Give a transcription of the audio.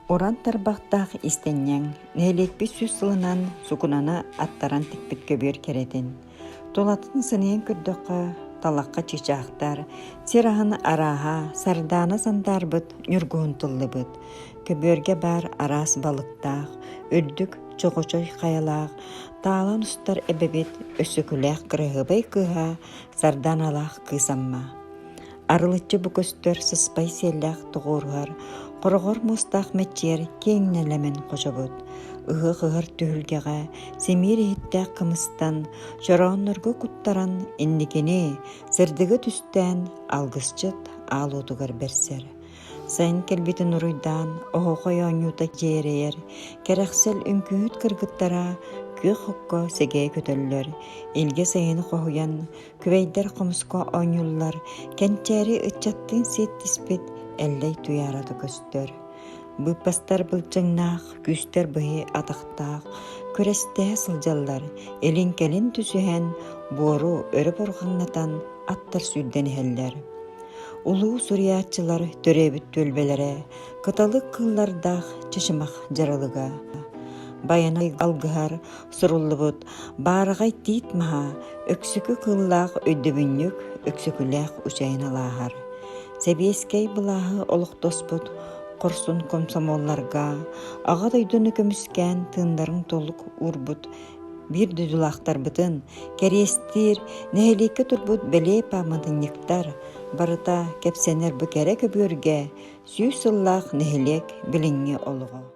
Уран тарбахтаах иистэнньэҥ, нэһилиэкпит сүүс сылынан сукунаны аттаран тикпит көбүөр кэрэтин, тулатын сыныйан көрдөххө, талахха чыычаахтар, сир аһын арааһа сардаана сандаарбыт ньургуһун тыллыбыт, көбүөргэ баар араас балыктаах, үрдүк чоҕочой хайалаах, таалан устар эбэбит өссөкүлээх кыраһыабай кыыһа Сардааналаах кыыс Амма. Арылыччы бу көстөр сыспай сиэллээх тоҕуоруһар, хороҕор муостаах мэччиэр киэҥ нэлэмэн хочобут, ыһыах ыһар түһүлгэҕэ симиир иһиттээх кымыстан, чорооннорго куттаран инникини сырдыгы түстээн алгысчыт аал уотугар бэрсэр. Сайын кэлбитин уруйдаан, оһоохой оонньуута дьиэрэйэр, кэрэхсэл үҥкүүһүт кыргыттара күөх окко сэгэйэ көтөллөр, илгэ сайыны хоһуйан, Күбэйдэр хомуска оонньууллар, кэнчээри ыччаттыын сиэттиспит Эллэй Туйаарата көстөр. Быыппастар былчыҥнаах, күүстэр быһый атахтаах, күрэстэһэ сылдьаллар, илин-кэлин түсүһэн, буору өрө бурҕаҥнатан аттар сүүрдэн иһэллэр. Улуу суруйааччылар төрөөбүт түөлбэлэрэ кыталык кыыллардаах чычымах дьаралыга. Байанай алгыһар суруллубут баараҕай тиит маһа өксөкү кыыллаах өйдөбүнньүк Өксөкүлээх учайын алааһар. Сэбиэскэй былааһы олохтоспут хорсун комсомолларга Аҕа дойдуну көмүскээн тыыннарын толук уурбут биир дойдулаахтарбытын кэриэстиир нэһилиэккэ турбут бэлиэ пааматынньыктар барыта кэпсэнэр бу кэрэ көбүөргэ 100 сыллаах нэһилиэк билиҥҥи олоҕо.